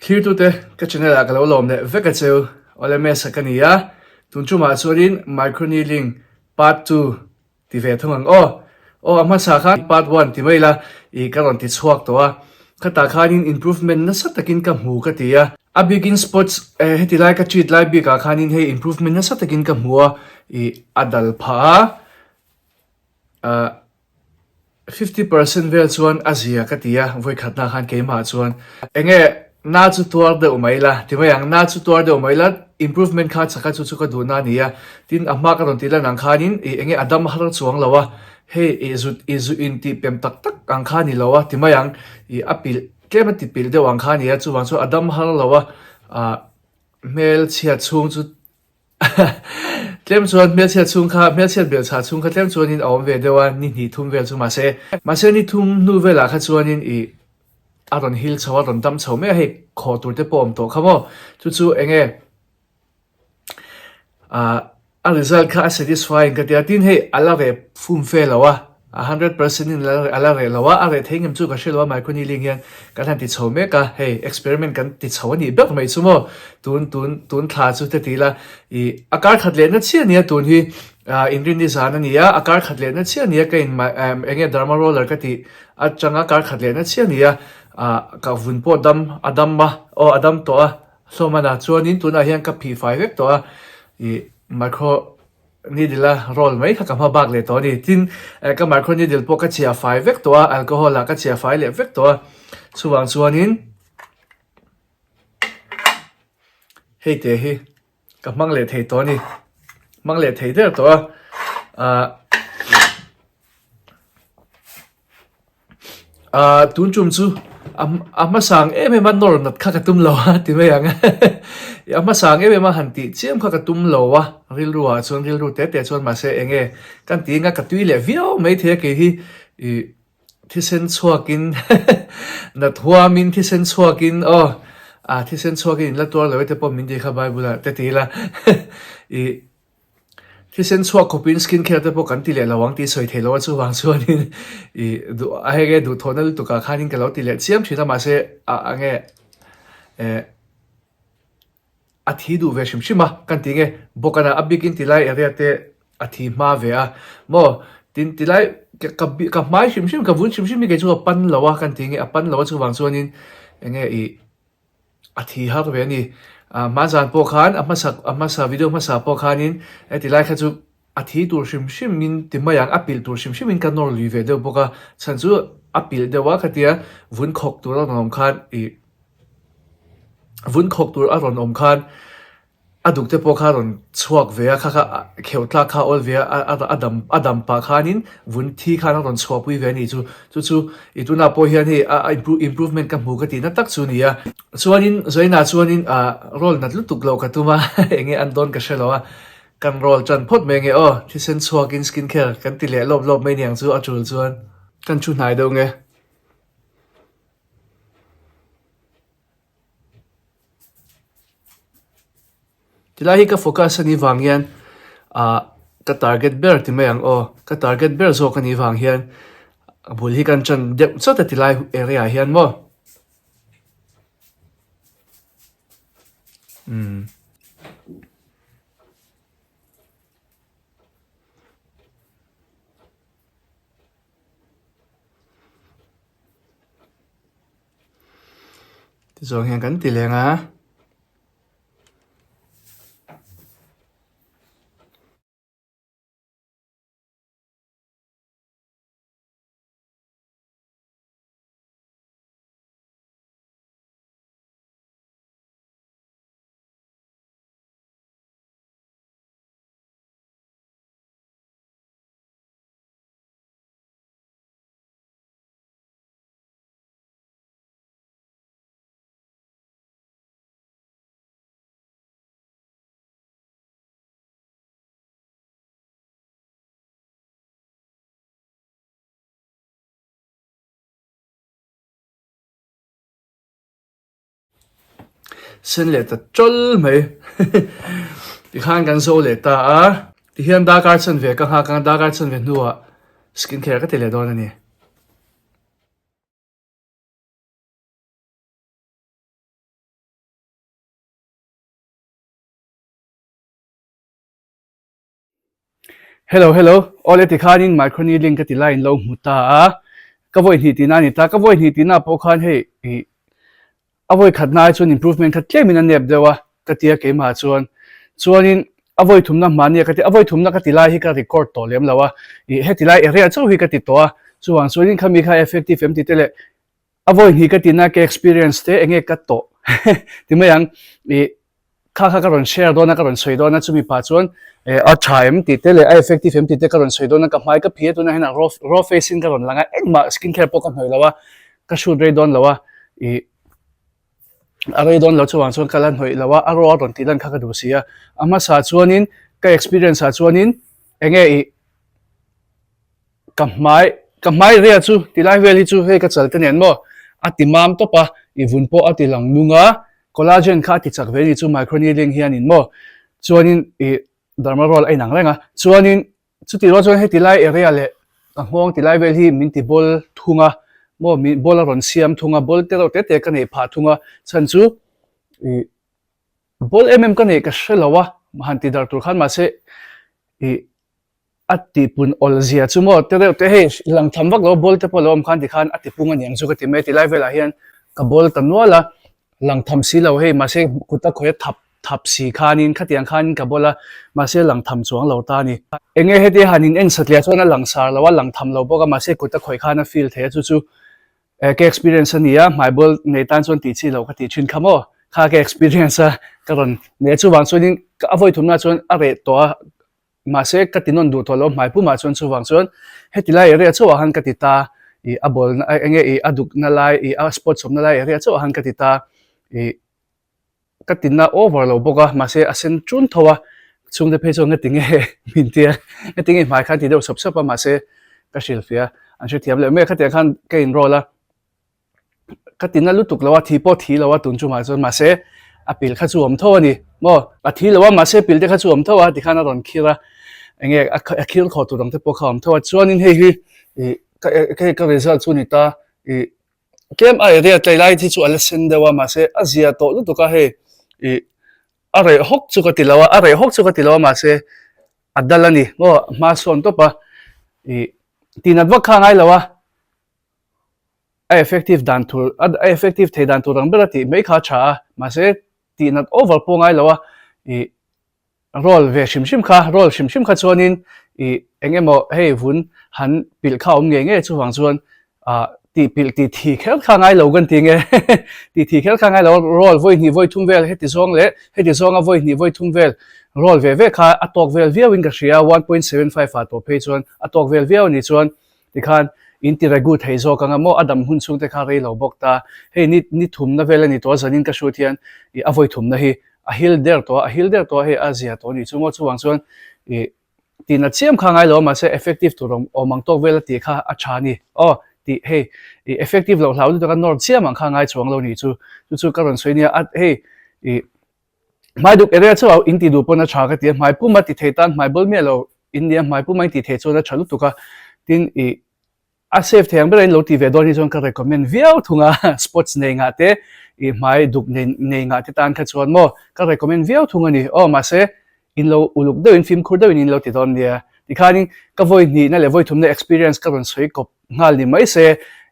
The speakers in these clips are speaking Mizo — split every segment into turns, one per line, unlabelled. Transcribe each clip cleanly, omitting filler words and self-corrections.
Thlirtute ka channel ah ka lo lawm leh vek a cheu. Awle Mesa ka ni a, tun tumah chuanin Microneedling part 2 ti ve thung ang aw. Aw a hmasa khan part 1 ti mai la i ka rawn ti chhuak tawh a, khatah khanin improvement nasa takin ka hmu ka ti a. A bikin spots heti lai ka treat lai bikah khanin hei improvement nasa takin ka hmu a, i a dal phah a, ah. 50% vel chuan a zia ka ti a, vawikhatna khan keimah chuan enge na chu tuar deuh mai la ti mai ang, na chu tuar deuh mai la improvement kha chaka chu chu ka duhna a ni a, tin a hma ka rawn tih lan ang khanin ih enge a dam har chuang lo a, hei ih zut ih zu in tih pem tak tak ang kha a ni lo a ti mai ang, ih a pilh tlem a ti pilh deuh ang kha a ni a, chuvang chuan a dam har lo a, ah hmelchhiat chhung chu Tlem chuan hmelchhiat chhung kha, hmelchhiat belh chhah chhung kha tlem chuanin a awm ve deuh a, ni hnih thum vel chu mahse, mahse ni thum hnu velah kha chuanin ih a rawn hil chho a, rawn dam chho mai a, hei khawh tur te pawh awm tawh kha maw, chu chu eng nge ah a result kha a satisfying ka ti a, tin hei a la reh fum fe lo a. A 100% in a la reh lo a, a reh thei ngem chu ka hre lo a, microneedling hian kan han ti chho mek a, hei experiment kan ti chho a nih ber mai chu maw, tun tun tun thla chu te ti ila ih a kar khat lehna chiah ania tun hi ah inrinni zan a ni a, a kar khat lehna chiah ania ka in eng nge derma roller ka tih atanga kar khat lehna chiah ania ah ka vun pawh dam a dam a aw a dam tawh a hlawm a na chuanin tunah hian ka phih fai vek tawh a ih micro Needle a roll mai kha ka hma bak leh tawh a ni. Tin, ka micro needle pawh ka chhia fai vek tawh a, alcohol ah ka chhia fai leh vek tawh a. Chuvang chuanin hei te hi ka hmang leh thei tawh a ni. Hmang leh thei der tawh a. Ah. Ahh tun tum chu a a hmasang em em a nawr nat kha ka tum lo a ti mai ang a hmasang em em a han tih chiam kha ka tum lo a rilru ah chuan rilru te te chuan mahse eng nge kan tih anga ka tui leh viau mai thei a kei hi ih thisen chhuak in nat huam in thisen chhuak in aw ah thisen chhuak in in la tuar lo e te pawh min ti kha bible ah te ti ila ih. Thisen chhuak khawpin skin care te pawh kan ti leh lo ang tih sawi thei lo a chuvang chuanin ih duh a heng e duhthawhna lutuk ah khanin ka lo ti leh chiam thin a mahse a enge eh a thi duh ve hrim hrim a kan ti nge bawk a a bikin tilai area te a thi hma ve a maw tin tilai ka ka hmai hrim hrim ka vun hrim hrim hi kei chu a pan lo a kan ti nge a pan lo a chuvang chuanin enge ih A thi har ve a ni. A hma zan pawh khan a hmasa a hmasa video hmasa pawh khanin heti lai kha chu a thi tur hrim hrim in ti mai ang a pilh tur hrim hrim in ka nawr lui ve deuh bawk a chhan chu a pilh deuh a khatia vun khawk tur a rawn awm khan ih vun khawk tur a rawn awm khan A duk te pawh kha a rawn chhuak ve a, kha kha kheuh tlak kha a awl ve a, a dam a dam pah khanin vun thi khan a rawn chhuahpui ve a nih chu. Chu chu i tunah pawh hian hei a improvement ka hmu ka tihna tak chu a ni a. Chuanin Zainah chuanin ah roll nat lutuk loh ka tum a, eng nge an dawn ka hre lo a, kan roll tan phawt mai nge aw, thisen chhuakin skin care kan ti leh lawp lawp mai niang chu a tul chuan. Kan thu hnai deuh nge. Tilai hi ka focus a nih vang hian ah ka target ber ti mai ang aw ka target ber zawk a nih vang hian a bul hi kan tan deuh chawt a tilai area ah hian maw umm. Tichuan hian kan ti leng a. Sen leh ta chawl mai tikhan kan zo leh ta a tihian darkar chanve ka nghak ang darkar chanve hnuah skin care ka ti leh dawn a ni. Hello hello, awle tikhanin microneedling ka ti laiin lo hmu ta a, ka vawi hnih tihna a ni ta, ka vawi hnih tihna pawh khan hei ih a vawi khatna ai chuan improvement kha tlemin a nep deuh a ka ti a keimah chuan, chuanin a vawi thumna hmahni a ka ti, a vawi thumna ka ti lai hi ka record tawh lem lo a, ih heti lai area chauh hi ka ti tawh a, chuvang chuanin khami kha effective em tih te leh A vawi hnih ka tina ka experience te enge ka tawh ti mai ang ih kha kha ka rawn share dawn a ka rawn sawi dawn a chumi pah chuan eh a tha em tih te leh a effective em tih te ka rawn sawi dawn a ka hmai ka phih a tunah hian a raw raw face in ka rawn lang a engmah skin care pawh ka hnawih lo a ka shoot rei dawn lo a ih a rei dawn lo chuvang chuan ka la hnawih lo a a raw a rawn tih lan kha ka duh si a a hmasa chuanin ka experience ah chuanin enge ih Ka hmai, ka hmai ria chu tilai vel hi chu hei ka chal te nen maw a ti mam tawp a, i vun pawh a ti lang nung a, collagen kha a ti chak ve ni chu microneedling hianin maw chuanin i derma roll a inang reng a, chuanin chutih rual chuan heti lai area leh ka nghawng tilai vel hi min ti bawl thung a maw min bawl a rawn siam thung a, bawl te reuh te te ka neih phah thung a, chhan chu i bawl em em ka neih ka hre lo a han ti darh tur khan mahse i. A tihpun awl zia chu maw te reuh te hei lang tham vak lo ball te pawh lo awm khan tikhan a tipung a niang chu ka ti mai a tilai velah hian ka ball ta nual a lang tham si lo hei mahse kut a khawih a thap thap si khanin khatiang khanin ka ball a mahse lang tham chuang lo ta a ni. Enge heti han in en satliah chuan a lang sar lo a lang tham lo bawk a mahse kut a khawih khan a feel thei a chu chu ka experience a ni a hmai ball nei tan chuan tih chi lo ka tih thin kha maw kha ka experience a ka rawn nei a chuvang chuanin a vawi thumna chuan a reh tawh a. Mahse, ka ti nawn duh tawh lo, hmai pumah chuan chuvang chuan heti lai area chauhah khan ka ti ta, ih a bawlna eng nge ih a dukna lai ih a spot chhawmna lai area chauhah khan ka ti ta, ih ka ti na over lo bawk a, mahse a sen ṭun tho a, chhungte phei chuan ngati nge min tia, ngati nge hmai khan ti deuh sawp sawp a, mahse ka hrilhfiah a, an hrethiam leh mai a, khatiang khan ka inroll a. Ka ti na lutuk lo a, thi pawh thi lo a tun chungah chuan mahse a pil kha chu awm tho a ni maw? A thi lo a mahse pil te kha chu awm tho a tikhan a rawn khir a, enge a khir khawh tur ang te pawh kha awm tho a, chuanin hei hi ih ka hei ka result chu a ni ta ih tlem a area tlai lai hi chu a la sen deuh a mahse a zia tawh lutuk a hei ih a reh hawk chu ka ti lo a, a reh hawk chu ka ti lo a mahse a dal a ni maw hma sawn tawp a ih tihnat vak kha a ngai lo a. A effective dan tur a effective thei dan tur ang ber a tih mai kha a tha a, mahse tih nat over pawh ngai lo a, ih roll ve hrim hrim kha, roll hrim hrim kha chuanin ih eng emaw hei vun han pilh kha a awm ngei ngei chuvang chuan ah tih pilh tih thi kher kha ngai lo kan ti nge tih thi kher kha ngai lo a, roll vawi hnih vawi thum vel heti zawng leh heti zawnga vawi hnih vawi thum vel roll ve ve kha a tawk vel viauin ka hria 1.75 ah tawh phei chuan a tawk vel viau a nih chuan Tikhan in ti regu thei zawk anga maw a dam hun chhung te kha rei lo bawk ta. Hei ni ni thumna vel a ni tawh a zanin ka hrut hian ih a vawi thumna hi a hil der tawh a, a hil der tawh a hei a zia tawh a nih chu maw chuvang chuan ih tihna chiam kha ngai lo a mahse effective tur awm awm ang tawk vel a tih kha a tha a ni. Aw tih hei ih effective loh hlau lutuk a nawr chiam ang kha ngai chuang lo a nih chu chu chu ka rawn sawi nia a hei ih Hmai duk area chu a in ti duh pawn a tha ka ti a, hmai pum a ti thei tan hmai bawl miah lo in nia hmai pum a in ti thei chuan a tha lutuk a, tin ih a safe thei ang ber a in lo ti ve dawn hi chuan ka recommend viau thung a, spots nei ngah te ih hmai duk nei nei ngah te tan kha chuan maw ka recommend viau thung a ni aw mahse in lo uluk deuhin fimkhur deuhin in lo ti dawn nia tikhanin ka vawi hnihna leh vawi thumna experience ka rawn sawi kawp Nghal ni mai se,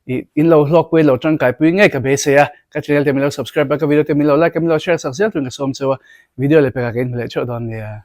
ih in lo hlawkpui lo tangkaipui ngei ka beisei a, ka channel te min lo subscribe a, ka video te min lo like a, min lo share sak zel turin ka sawm cheu a, video leh pekah ka inhmu leh theuh dawn nia.